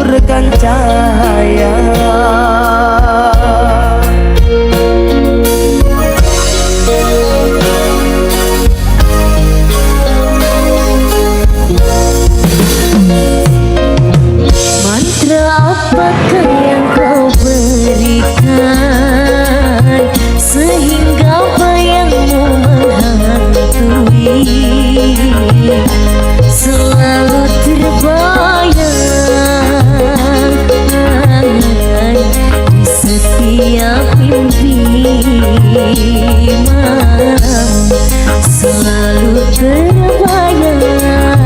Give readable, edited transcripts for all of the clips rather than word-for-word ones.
Taburkan cahaya. Mantra apakah yang kau berikan sehingga bayangmu menghantui, selalu terbayang di setiap mimpi malam, selalu terbayang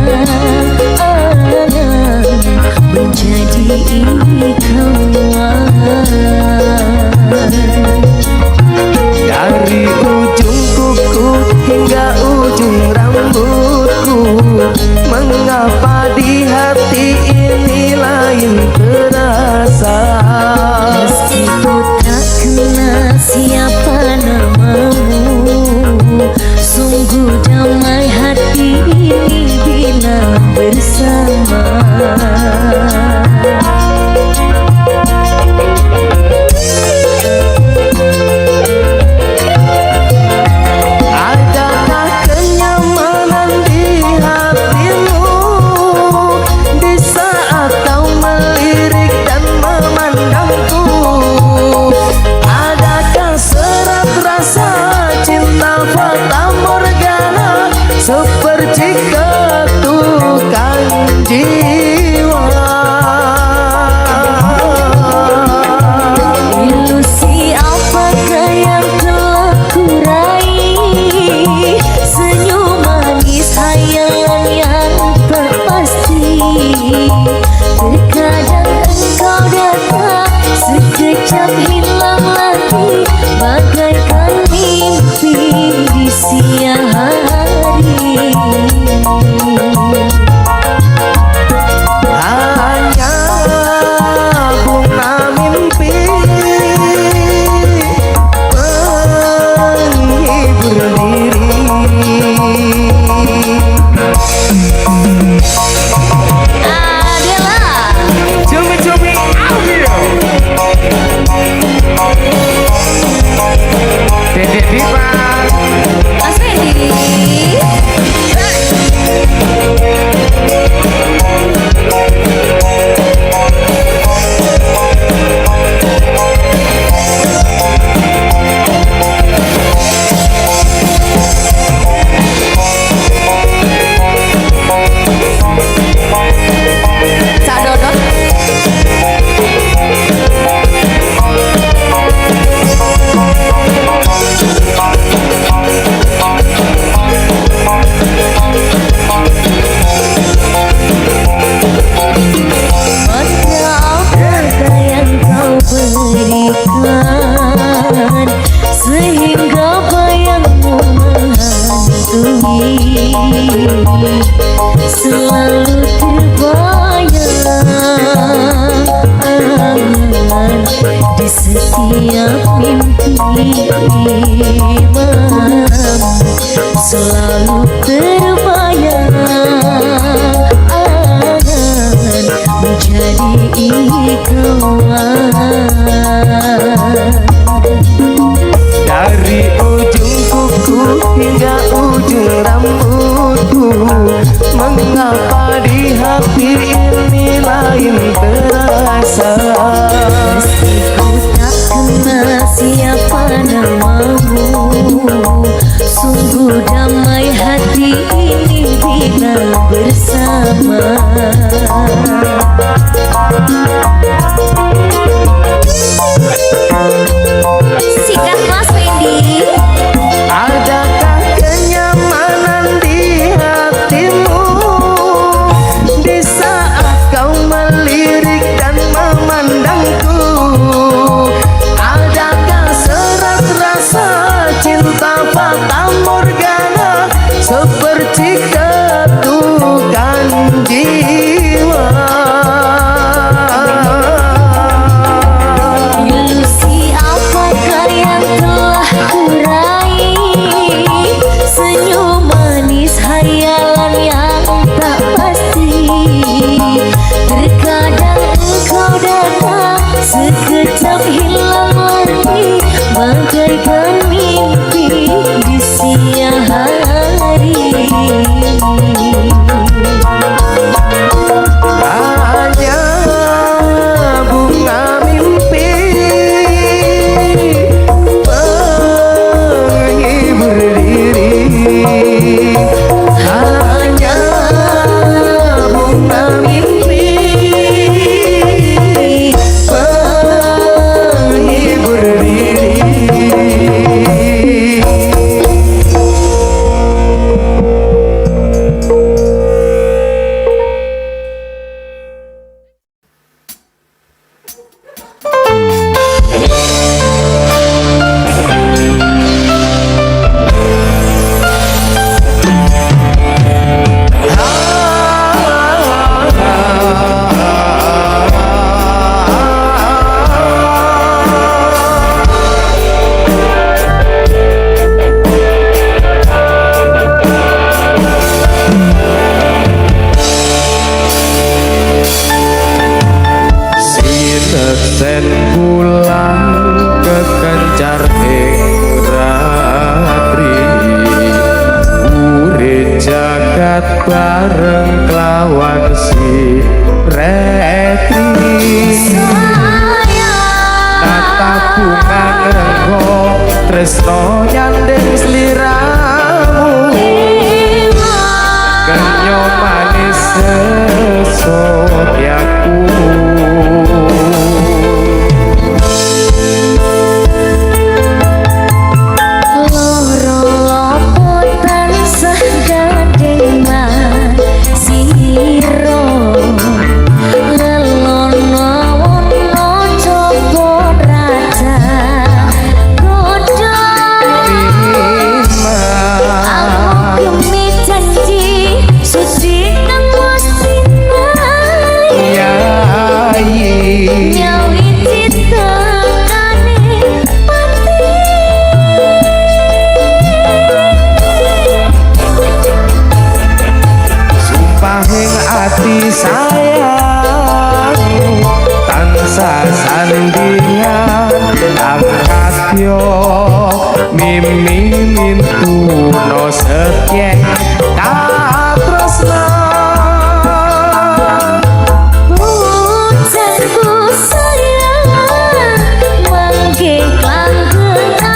menjadi kawan. Dari ujung kuku hingga ujung rambutku, mengapa di hati ini lain terasa? Meski ku tak kenal siapa namamu, sungguh damai hati ini bila bersama. Adakah kenyamanan di hatimu di saat kau melirik dan memandangku? Adakah serat rasa cinta fata morgana seperti ketukan jiwa? Ilusi apakah yang telah kurai? Senyum manis hayalan yang tak pasti. Terkadang engkau datang sekejap hilang lagi, bagaikan mimpi di siang hari. Hanya bunga mimpi penghibur diri. Adela, Cumi-cumi audio. Dedek Diva. Mas Fendi. Cak Dodot. Mantra apakah yang kau berikan sehingga bayangmu menghantui, selalu terbayang di setiap mimpi malam, selalu terbayang menjadi kawan. Dari ujung kuku hingga ujung rambutku, mengapa di hati ini lain terasa? Meski ku tak kenal siapa namamu, sungguh damai hati ini bila bersama. Sikat Mas Fendi. Adakah kenyamanan di hatimu Tresno nyanding sliramu, kenyo manis sesotyaku. Loro lopo tansah gandeng siro, lelono wono coba raja godho. Aku gemi janji suci kang wis tinali, Yayi, nyawiji tekane pati. Sumpahing ati sayang tansah sandingan kang kadya mimi mintuno setya katresnan. Hujanku sayang mangke klanggenan,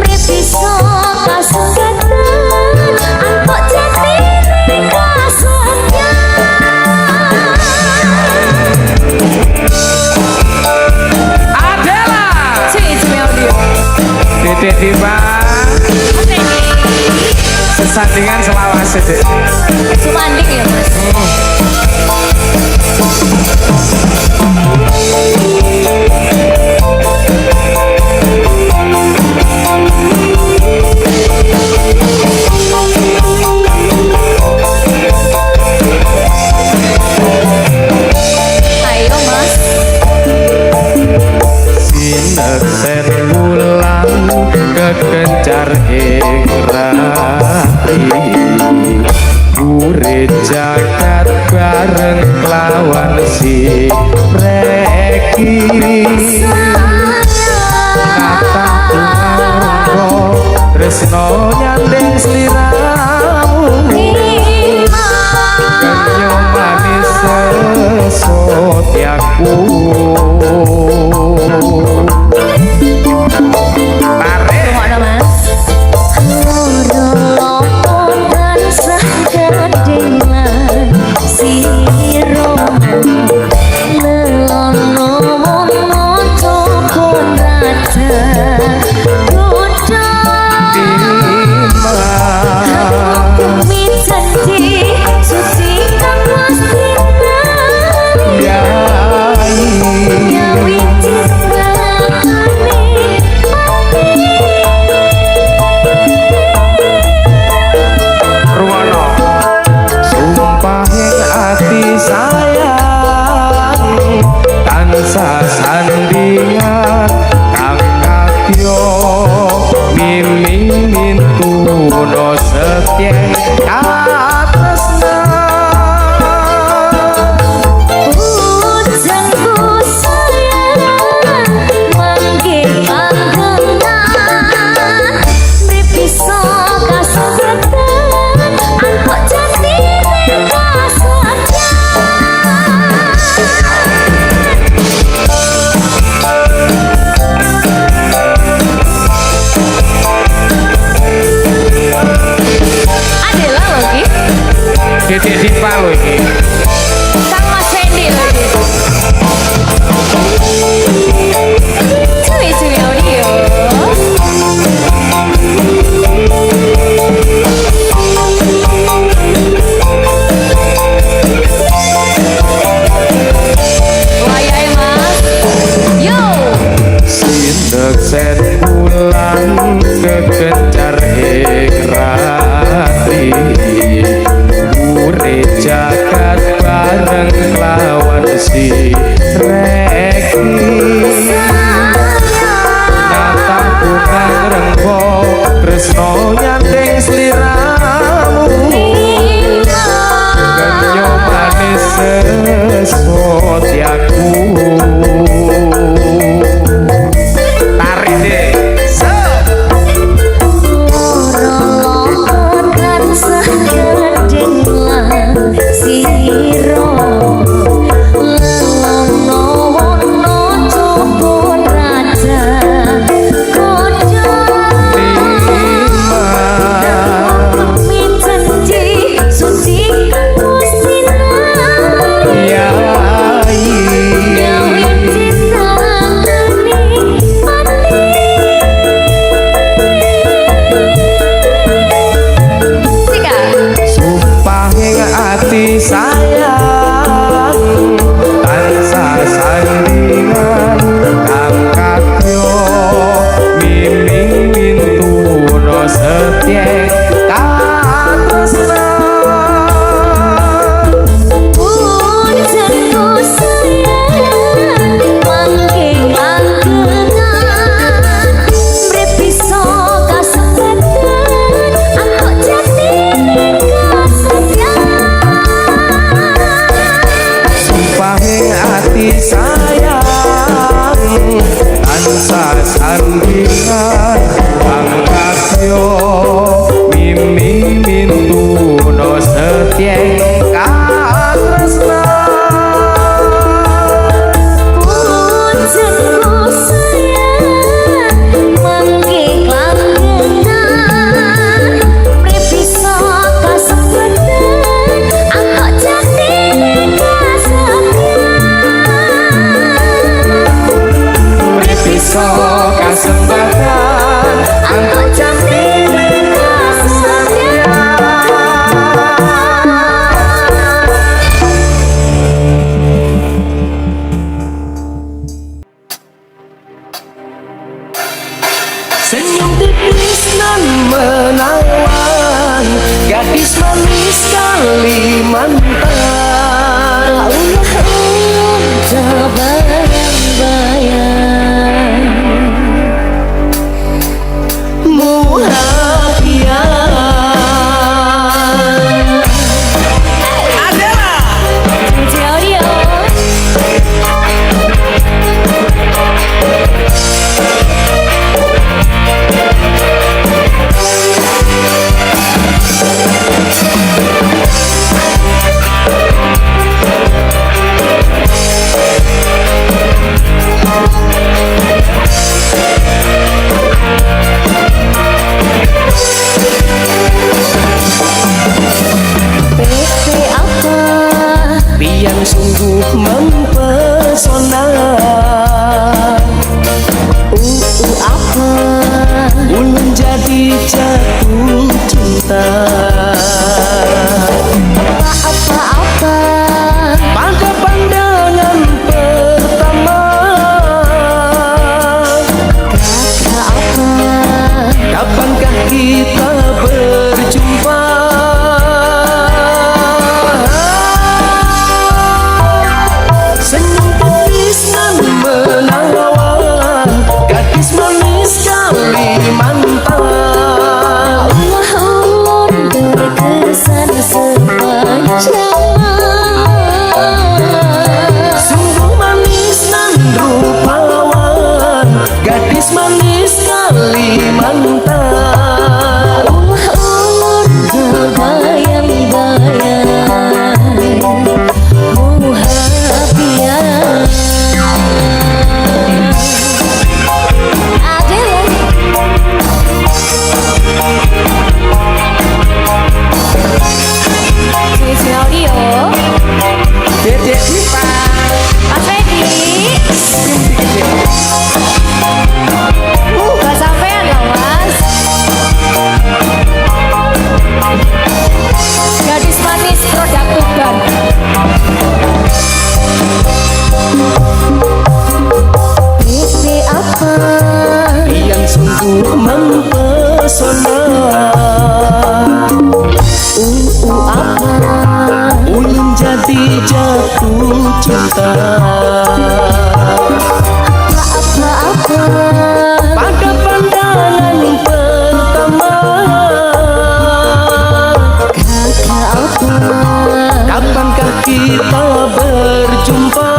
mripisa kasukatan antuk jatine kasetyan. Adela Dedek Diva sesandingan selawase, Dek. Sumanding ya, Mas. Ayo, Mas. Sineksen wulan kekencar ing ratri, gure jagat bareng kelawan si reki. Kata tunarungga tresno nyanding sliramu, kenyo manis sesotyaku. Tarik. Rungokno, Mas. Loro lopo tansah gandeng lan sira, lelono wono coba raja godho. Gemi janji suci kang wis tinali, Yayi, nyawiji tekane pati. Ruwono. Sumpahing ati sayang tansah sandingan kang kadya mimi mintuno setya katresnan. Hujanku sayang mangke panggenan, mripisa kasukatan antuk jatine kasetyan. Adela lho iki, Dedek Diva lho iki. Kang Mas Fendi lho iki. Cuwi-cuwi audio. Wayahe, Mas. Yo. Sineksen wulan kekencar ing ratri, gure jagat bareng lawan si reki. Natang bunga renggo tresno nyanding sliramu, kenyo manis sesotyaku. Tarik, Dek. Set. Loro lopo tansah gandeng lan sira, lelono wono coba raja godho. Desa kasempatan antuk jantine kasetyan. Senyum tipis nan menawan, gadis manis Kalimantan. Ulun terbayang-bayang Muhafian. DJ Audio. PP apa? Pian sungguh mempesona. UU apa? Ulun jadi jatuh cinta. Apa-apa? Pada pandangan pertama. Kakak apa? Kapankah kita berjumpa? Senyum tipis nan menawan, gadis manis Kalimantan. Allah ulun berkesan sepanjang malam. Sungguh manis nan rupawan, gadis manis Kalimantan. Allah ulun terbayang-bayang muhafian. Adele. DJ Audio. Dede Dipa. Mas Fendi. Gak sampean loh Mas. Gadis manis produk Tuban. PP apa? Yang sungguh mempesona. UU apa? Ulun jadi jatuh cinta. Apa-apa? Pada pandangan pertama. Kakak apa? Kapankah kita berjumpa?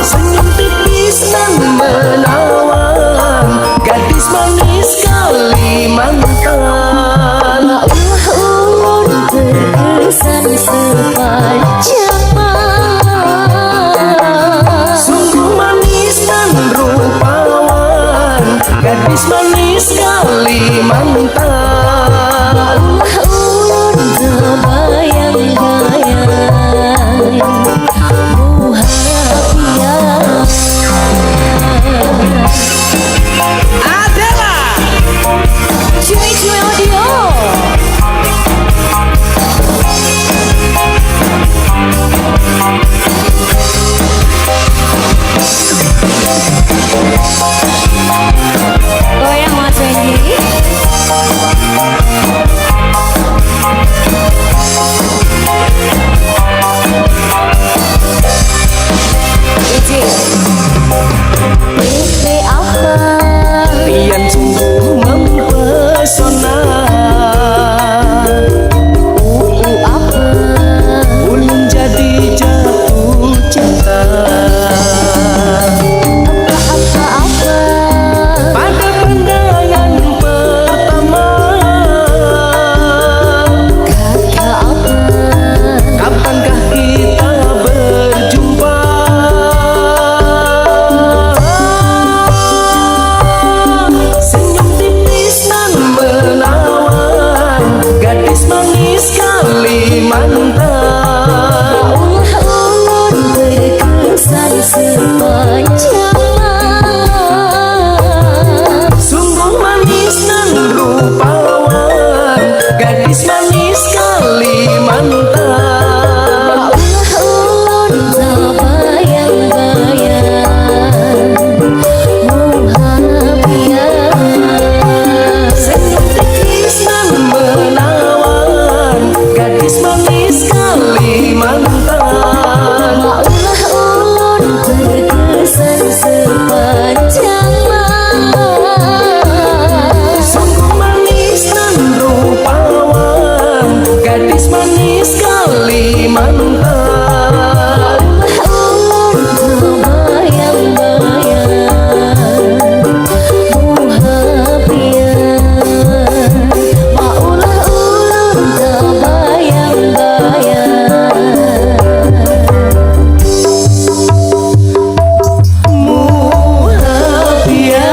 Senyum tipis nan menawan, gadis manis Kalimantan. Allah ulun terkesan Gadis manis Kalimantan. Ulun terbayang-bayang muha pian. Maulah ulun terbayang-bayang Muha pian.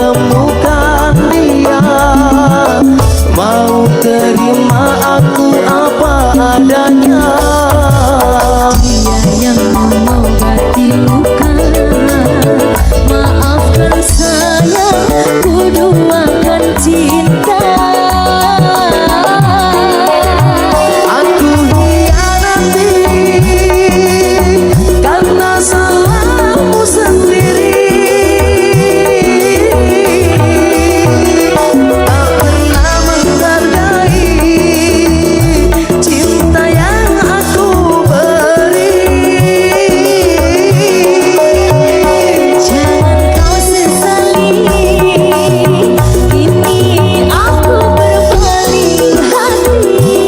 temukan dia. Mau terima aku apa adanya. Dia yang mengobati luka. Maafkan sayang, ku duakan cinta. Aku hianati karena salahmu sendiri. Tak pernah menghargai cinta yang aku beri. Jangan kau sesali, kini aku berpaling hati.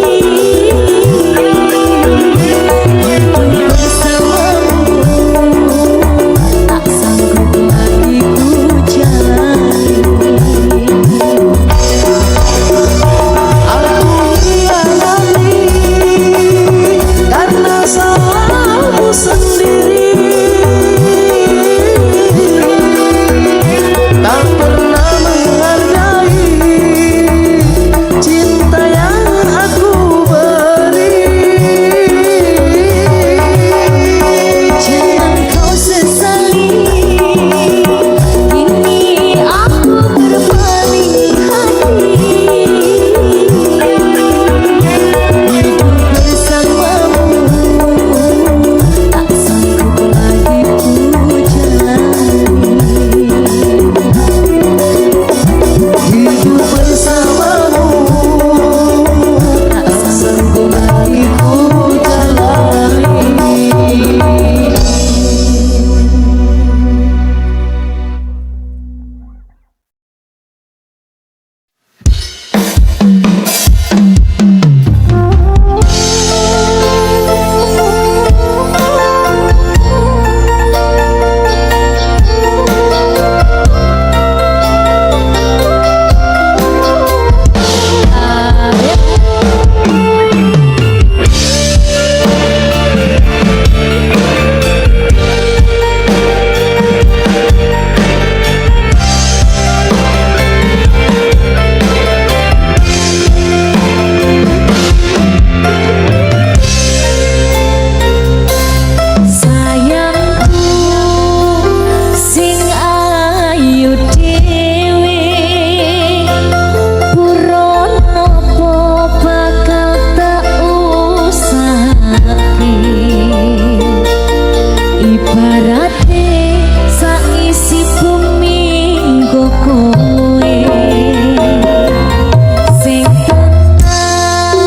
Hidup bersamamu tak sanggup lagi ku jalani. Aku hianati karena salahmu sendiri. Tak pernah menghargai cinta yang aku beri. Jangan kau sesali, kini aku berpaling hati. Hidup bersamamu tak sanggup lagi ku jalani. Hidup bersamamu Tak sanggup lagi ku jalani. Sayangku sing ayu dhewe, purun apa bakal tak usahake. Ibarate saisi bumi nggo kowe. Sing tenang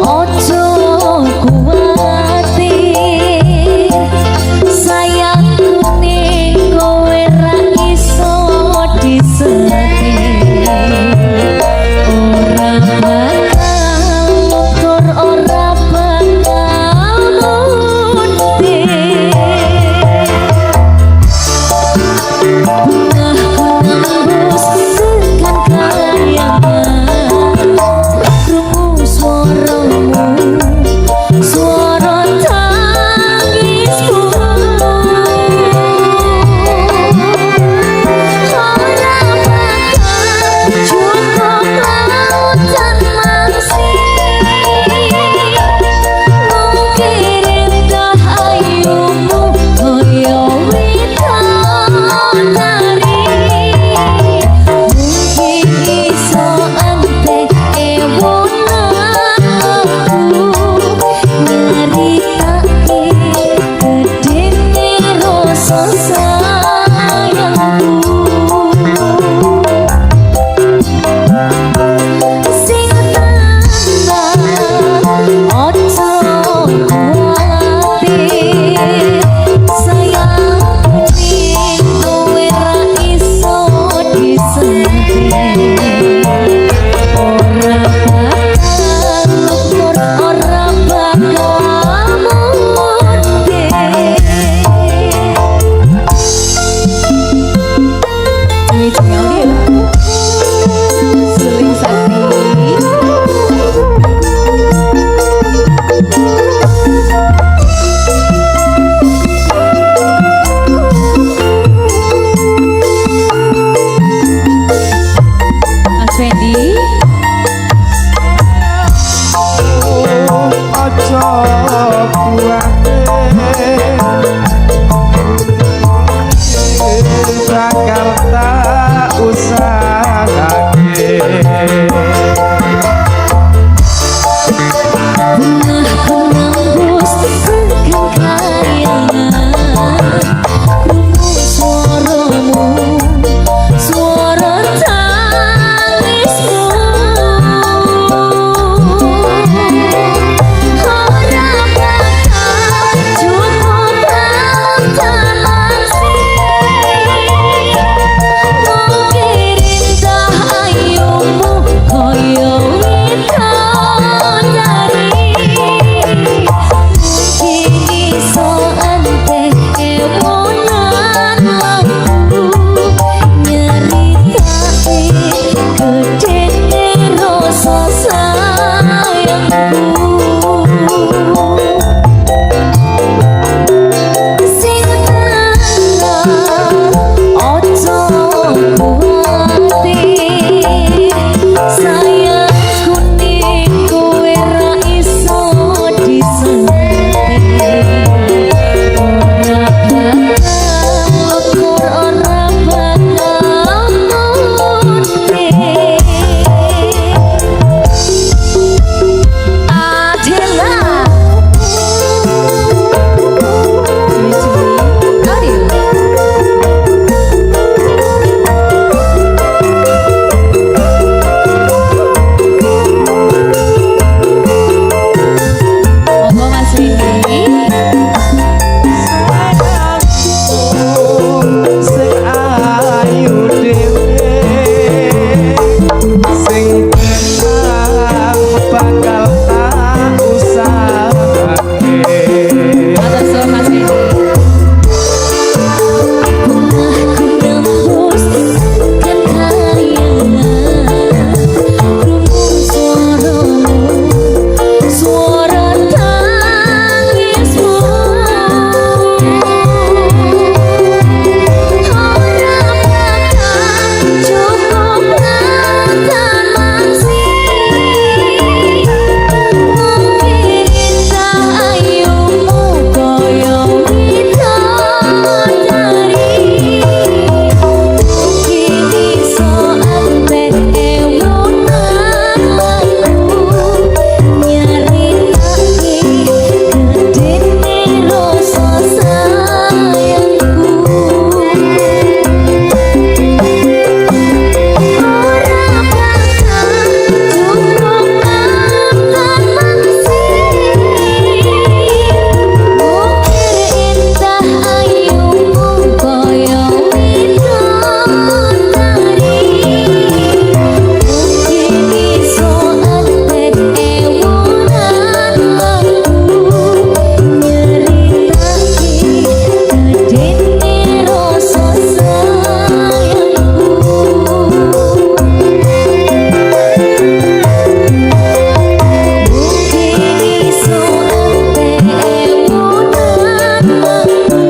ojo kuwatir, sayangku ning kowe ra iso disetir. Ora bakal luntur, ora bakal muntir. Bungahku nembus tekan kayangan, krungu swaramu, suara tangisku. Ora bakal cukup lautan mangsi, mungkin indah ayumu kaya widodari. tak usahake. Bungahku nembus tekan kayangan, krungu suaramu, suara tangismu. Ora bakal cukup lautan mangsi, mungkin indah ayumu kaya widodari. Mungkin iso entek ewonan lagu nyeritake gedene rasa sayangku. Sing tenang, ojo kuwatir, sayangku ning kowe ra iso disentil. Ora bakal lukur, ora bakal muntir. Adela Cumi-cumi Audio. Monggo Mas Widi. Sayangku sing ayu dhewe, sing tenang bakal tak usahake. Matur suwun Mas Widi. Bungahku nembus tekan kayangan, krungu suaramu, suara tangismu. Ora bakal cukup lautan mangsi, mungkin indah ayumu kaya widodari. Mungkin iso entek ewonan lagu nyeritake gedene rasa sayangku. Ora bakal cukup lautan mangsi, mungkin indah ayumu kaya widodari. Mungkin iso entek ewonan lagu nyeritake gedene rasa sayangku. Mungkin iso entek ewonan lagu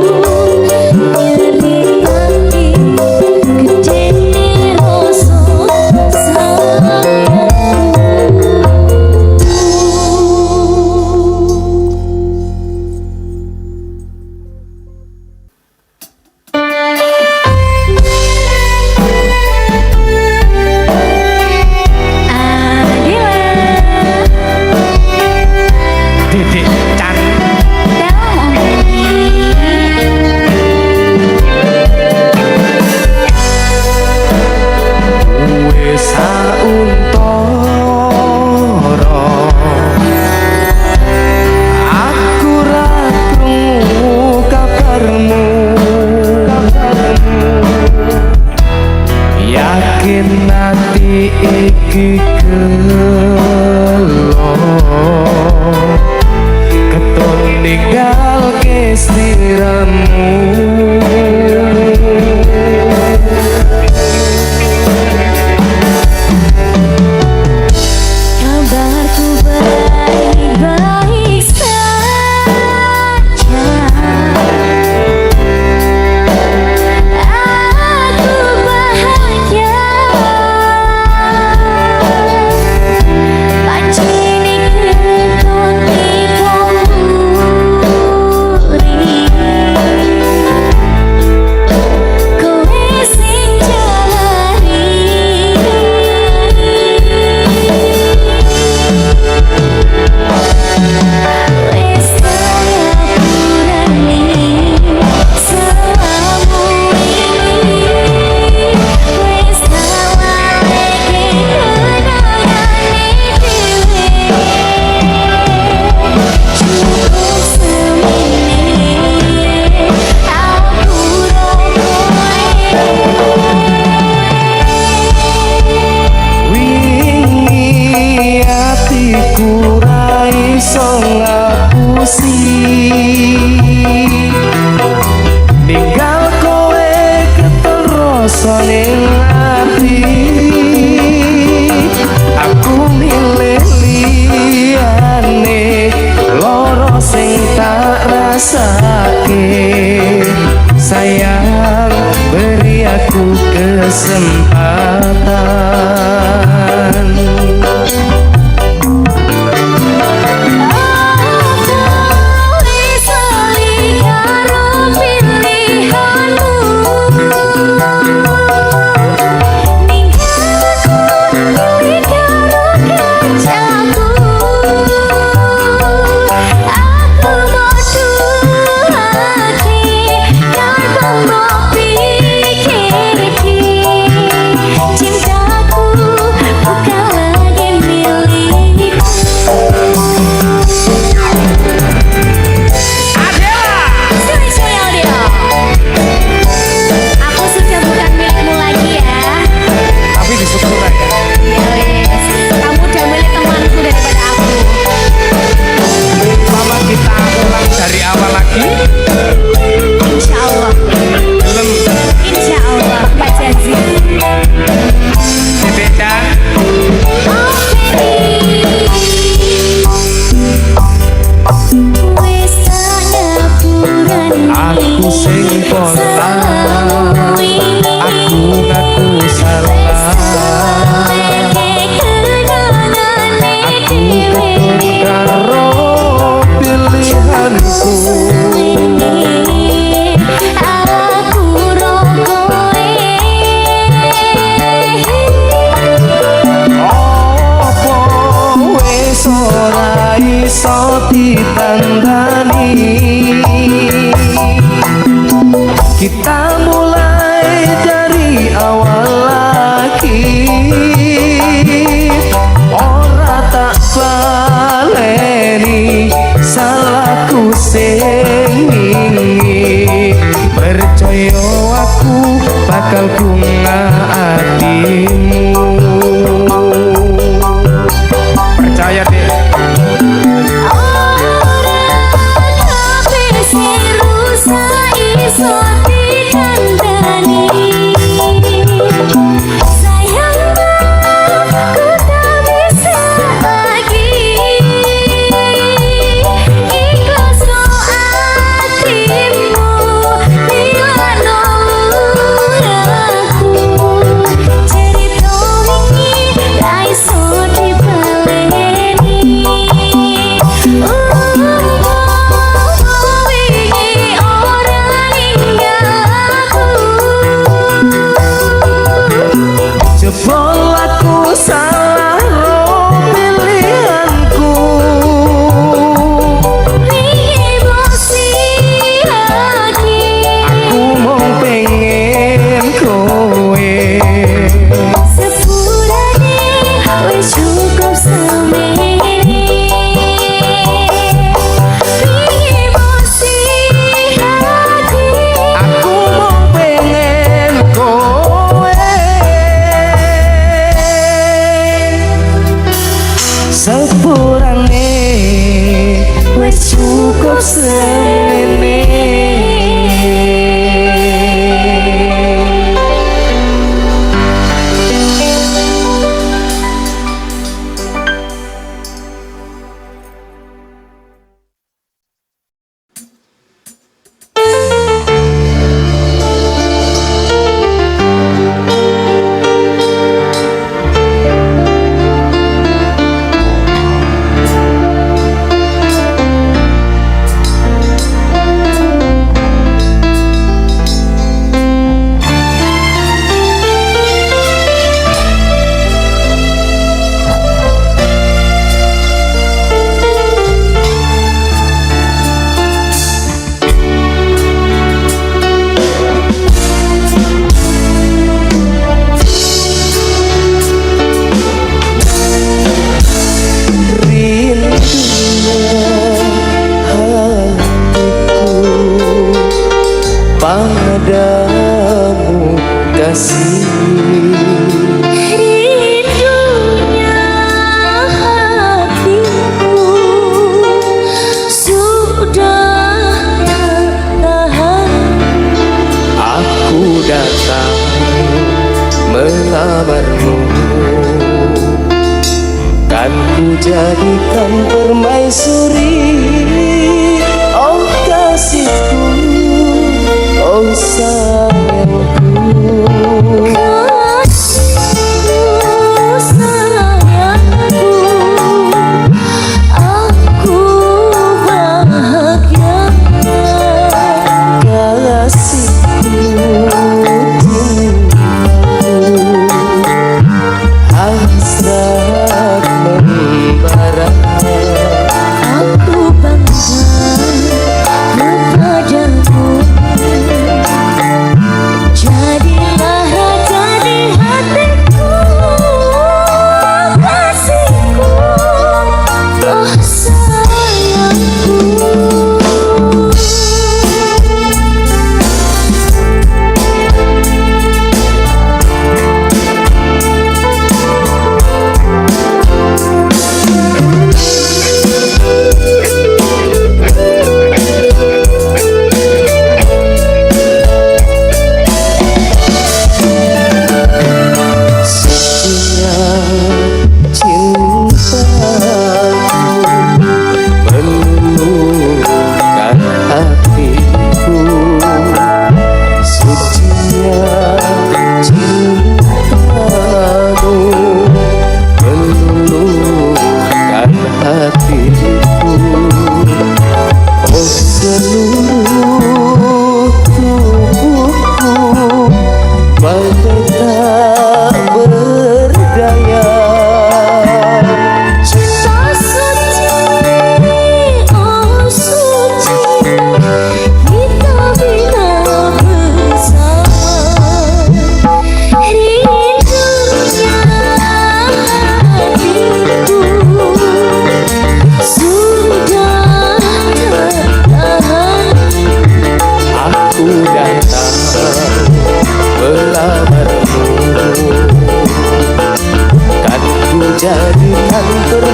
nyeritake gedene rasa sayangku. Adila Didik Chan. Dalam Om Benny. Wis sauntara aku ra krungu kabarmu, yakin ati iki gelo ketun ninggalke sliramu. Kabarku baik-baik saja, aku bahagia. Kesempatan. Aku wis lali karo pilihanmu. Ninggal aku milih karo kancaku. Aku bodohake karep mbok pikirke. Cintaku bukan lagi milikmu. Sini sini Aldio. Aku sudah bukan milikmu lagi ya. Tapi disyukur ya. Ya wes, kamu udah milik temanku daripada aku. Mama, kita ulang dari awal lagi. Insya Allah, Belum. Insya Allah, Pak janji. Beda. Oh baby, wes tak ngapurane. Aku sing pola. Salahmu wingi. Aku ngaku salah. Aku ketut karo pilihanku. Aku rokoe. Apa wis ora iso ditandani? Kita mulai dari awal lagi. Ora tak baleni salahku sing wingi. Percaya aku bakal bunga atimu. Percaya deh. Ora kabeh sing rusak iso dikandani. Sayang, aku tak bisa lagi. Ikhlas kok atimu lilano aku. Cerita wingi ra iso dibaleni. Umpama wingi ora ninggal aku. Jebol aku salah ro pilihanku. Piye bosi lagi. Aku mau pengen kowe. Sepurane wis cukup semene. Piye bosi lagi. Aku mau pengen kowe. Sepurane wis cukup semene. Rindunya hatiku padamu kasih. Rindunya hatiku sudah tak tahan. Aku datang melamarmu, kan ku jadikan permaisuri. Oh kasihku, oh sayangku. Kau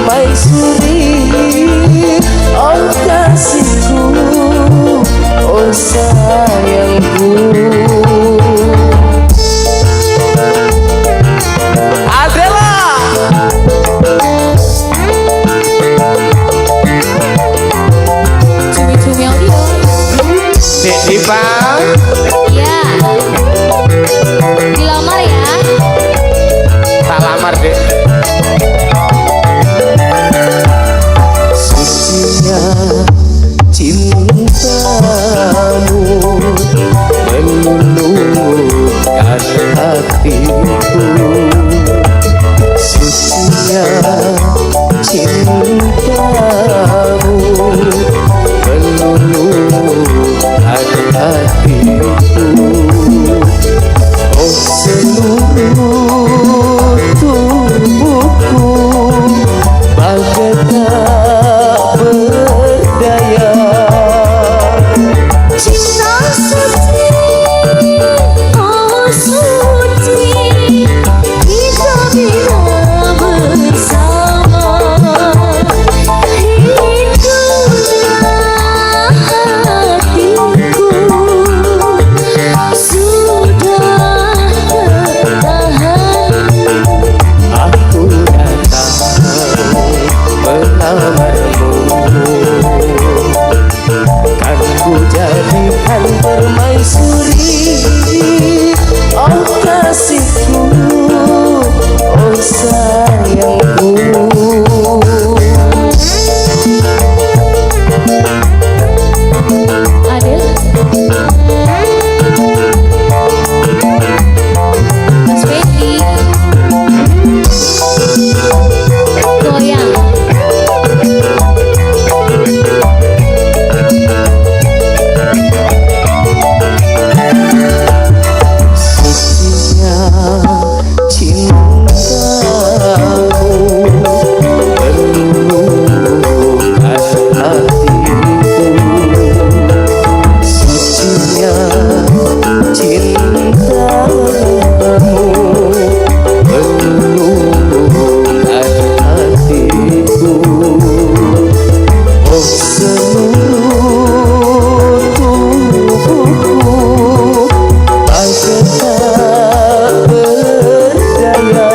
permaisuri. Oh kasihku, oh sayangku. Adela. Cumi-cumi audio. Dek Diva. Iya. Dilamar ya. Tak lamar, Dek. Sucinya cintamu meluluhkan hatiku. Sucinya cintamu meluluhkan hatiku. Oh seluruh tubuhku bagai tak berdaya. Cinta suci, oh suci, kita bila bersama. Rindunya hatiku sudah tertahan. Aku datang melamarmu, kan ku jadikan permaisuri. Oh kasihku, oh sayangku. Adel. Mas Fendi. Goyang. Sucinya cintamu meluluhkan hatiku. Sucinya cintamu meluluhkan hatiku. Oh seluruh tubuhku bagai tak berdaya.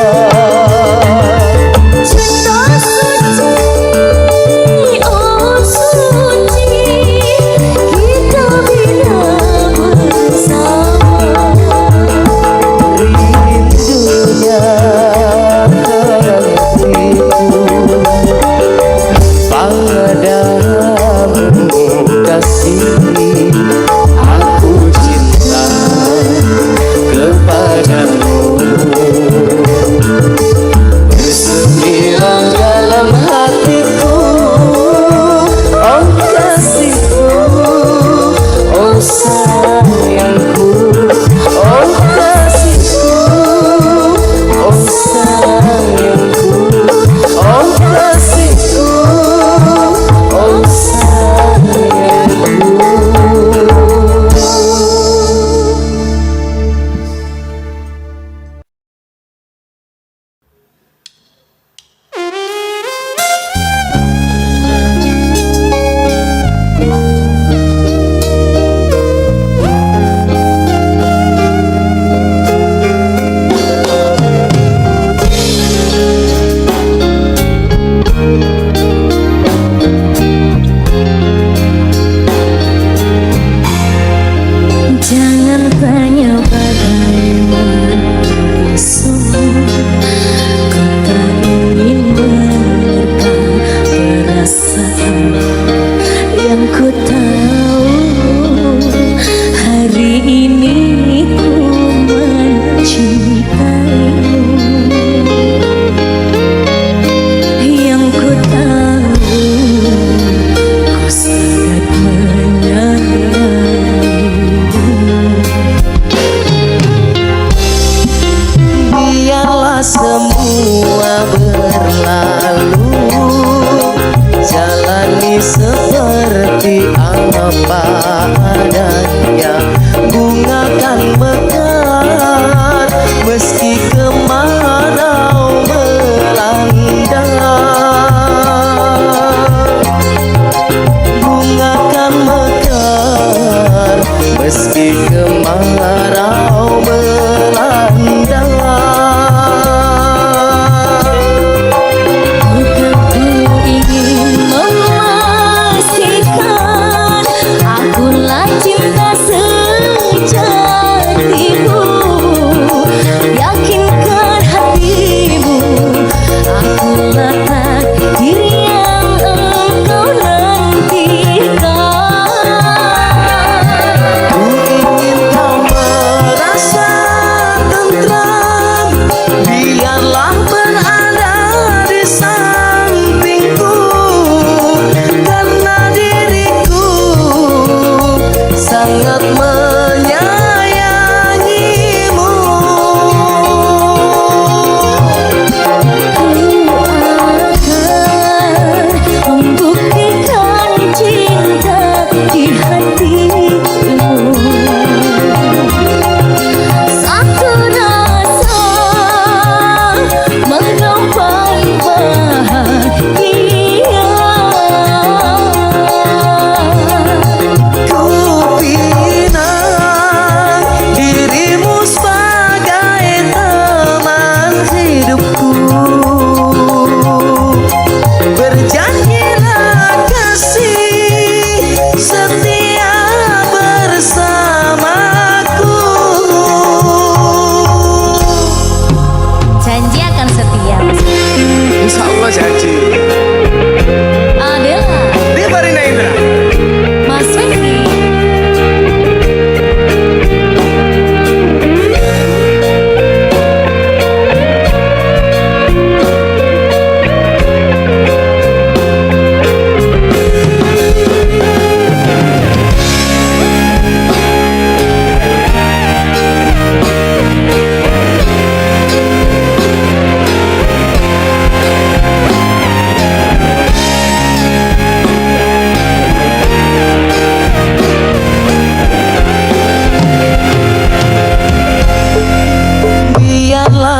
Cinta suci, oh suci, kita bila bersama. Rindunya hatiku padamu kasih. Aku cinta kepadamu. Bersemilah dalam hatiku. Oh kasihku, oh sayangku. Oh kasihku, oh sayangku. Oh kasihku, oh sayangku. Jangan tanya bagaimana besok, ku tak ingin menerka perasaan yang ku tahu hari ini ku mencintaimu. Yang ku tahu ku sangat menyayangimu. Biarlah semua berlalu, jalani seperti apa adanya. Bunga kan mekar meski kemarau melanda.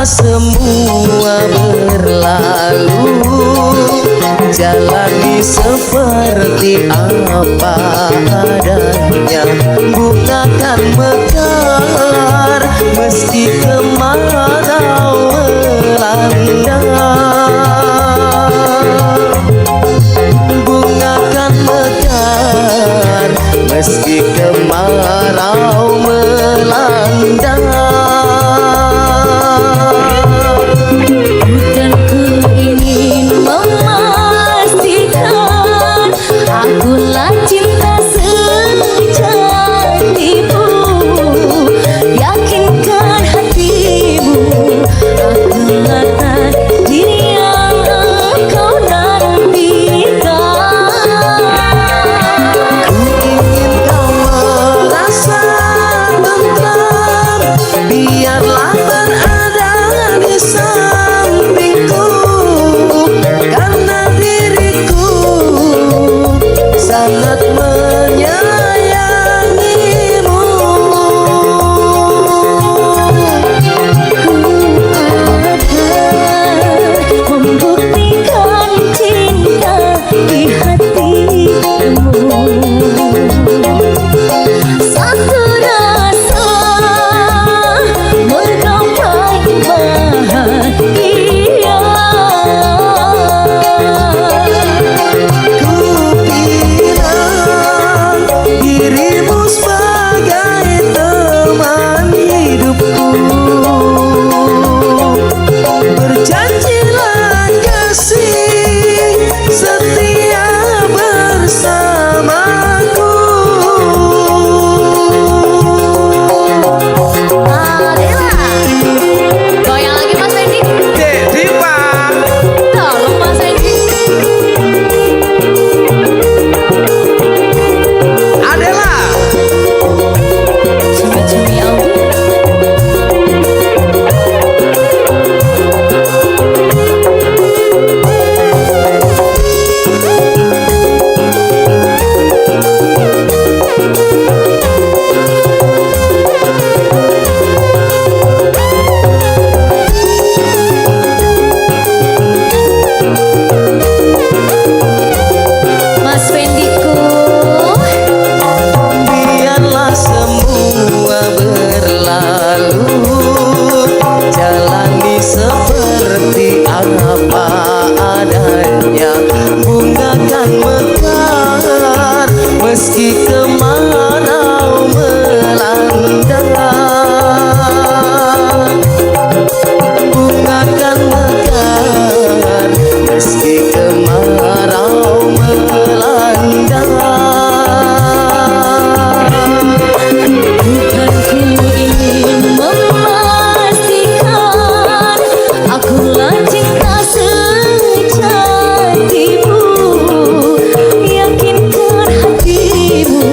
Biarlah semua berlalu, jalani seperti apa adanya. Bunga kan mekar meski kemarau melanda. Bunga kan mekar meski kemarau melanda. Bukan ku ingin memastikan akulah cinta sejatimu. Yakinkan hatimu, akulah takdir yang engkau nantikan. Ku ingin kau merasa tentram, biarlah berada di sampingku, karena diriku sangat menyayangimu. Ku akan membuktikan cinta di hatimu. Satu rasa menggapai bahagia. Ku pinang dirimu sebagai teman hidupku. Berjanjilah kasih setia bersamaku. Adela. Goyang lagi, Mas Fendi. Dedi, Pak. Tolong, Mas Fendi. Adela. Cumi-cumi ampun. Mas Fendiku. Biarlah semua berlalu, jalani seperti apa adanya. Bunga kan mekar meski kemarau melanda. Bunga kan mekar meski kemarau melanda. Bukan ku ingin memastikan akulah cinta sejatimu. Yakinkan hatimu,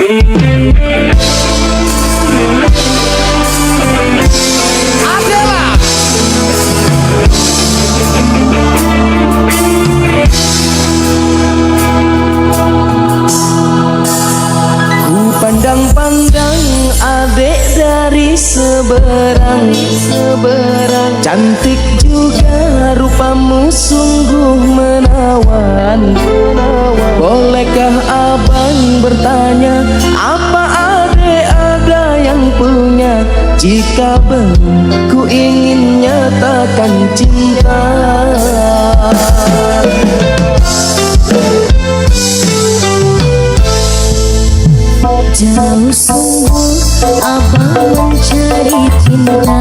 Adela. Ku pandang-pandang adek dari seberang, seberang. Cantik juga rupamu sungguh menawan, menawan. Bolehkah abang bertanya, apa adek ada yang punya? Jika belum, ku ingin nyatakan cinta. Jauh sungguh abang mencari cinta.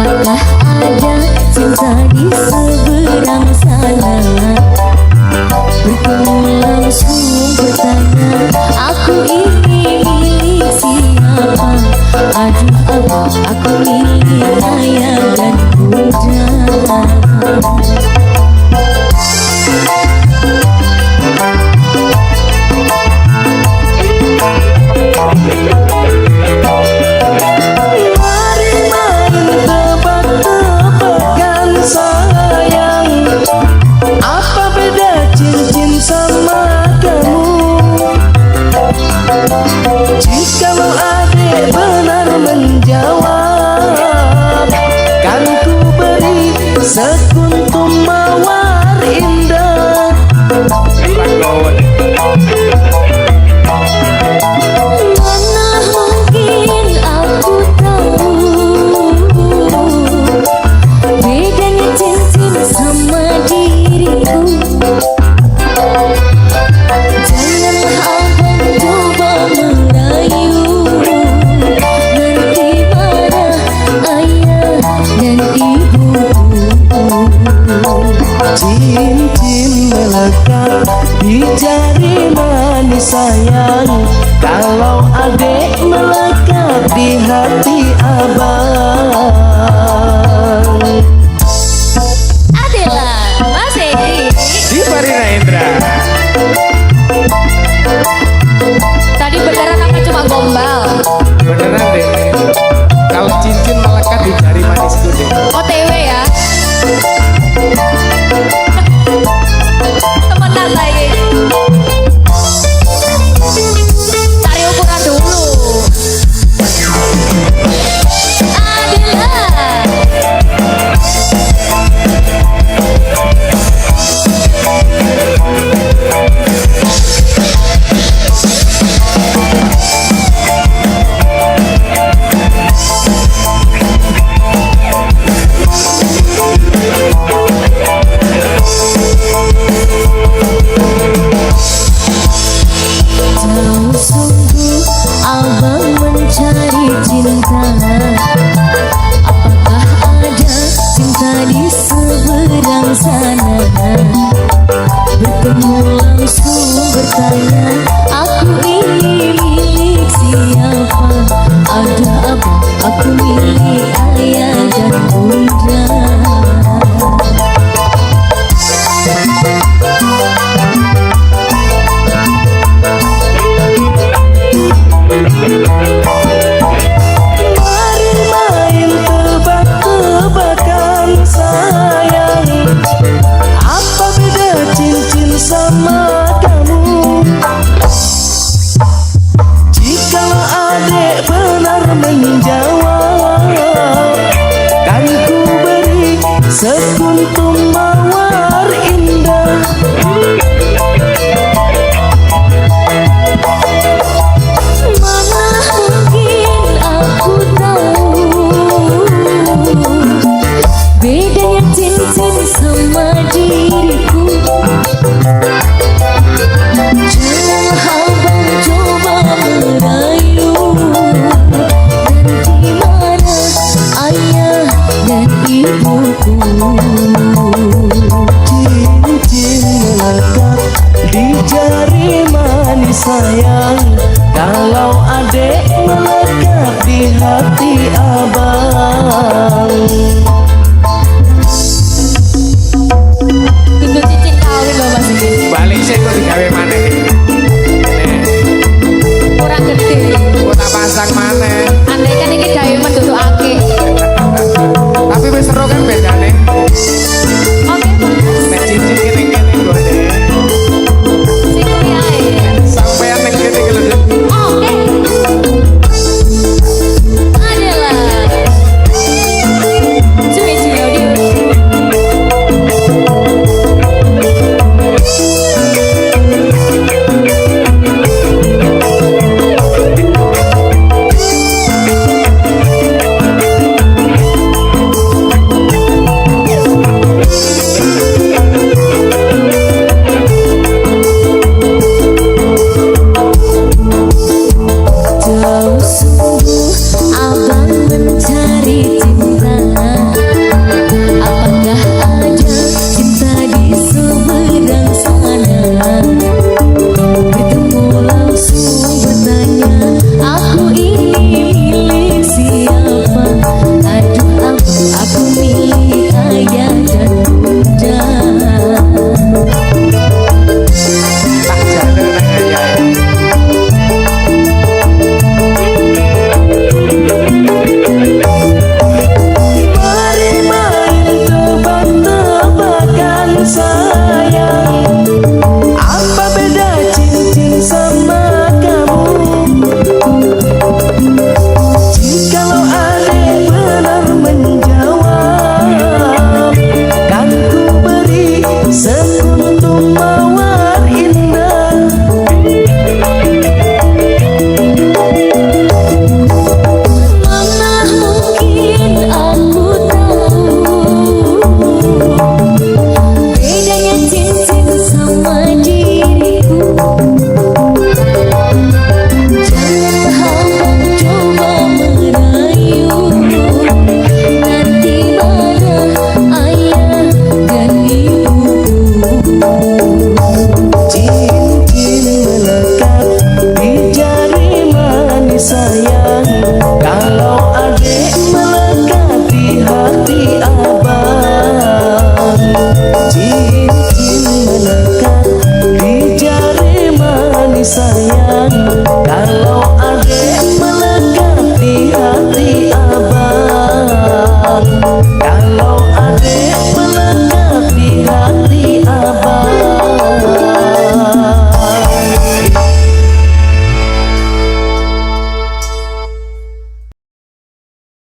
Apakah ada cinta di seberang sana? Bertemu langsung bertanya, aku ini milik siapa? Aduh abang, aku milik ayah dan bunda. Mari main tebak-tebakan sayang, apa beda cincin sama kamu? Jikalau adik benar menjawab, kan ku beri sekuntum mawar indah. Mana mungkin aku tahu bedanya cincin sama diriku. Janganlah abang coba merayu, nanti marah ayah dan ibuku. Cincin melekat di jari manis sayang, kalau adek melekat di hati abang. Adela, Mas Edi. Diva Rina Indra. Tadi beneran apa cuma gombal? Beneran deh. Kalau cincin melekat di jari manisku deh. OTW ya. Temenan lagi. Cari ukuran dulu. Adela. Jauh sungguh abang mencari cinta. Apakah ada cinta di seberang sana? Bertemu langsung bertanya, aku ini milik siapa? Ada apa? Aku milik ayah dan bunda. Mari main tebak-tebakan sayang, apa beda cincin sama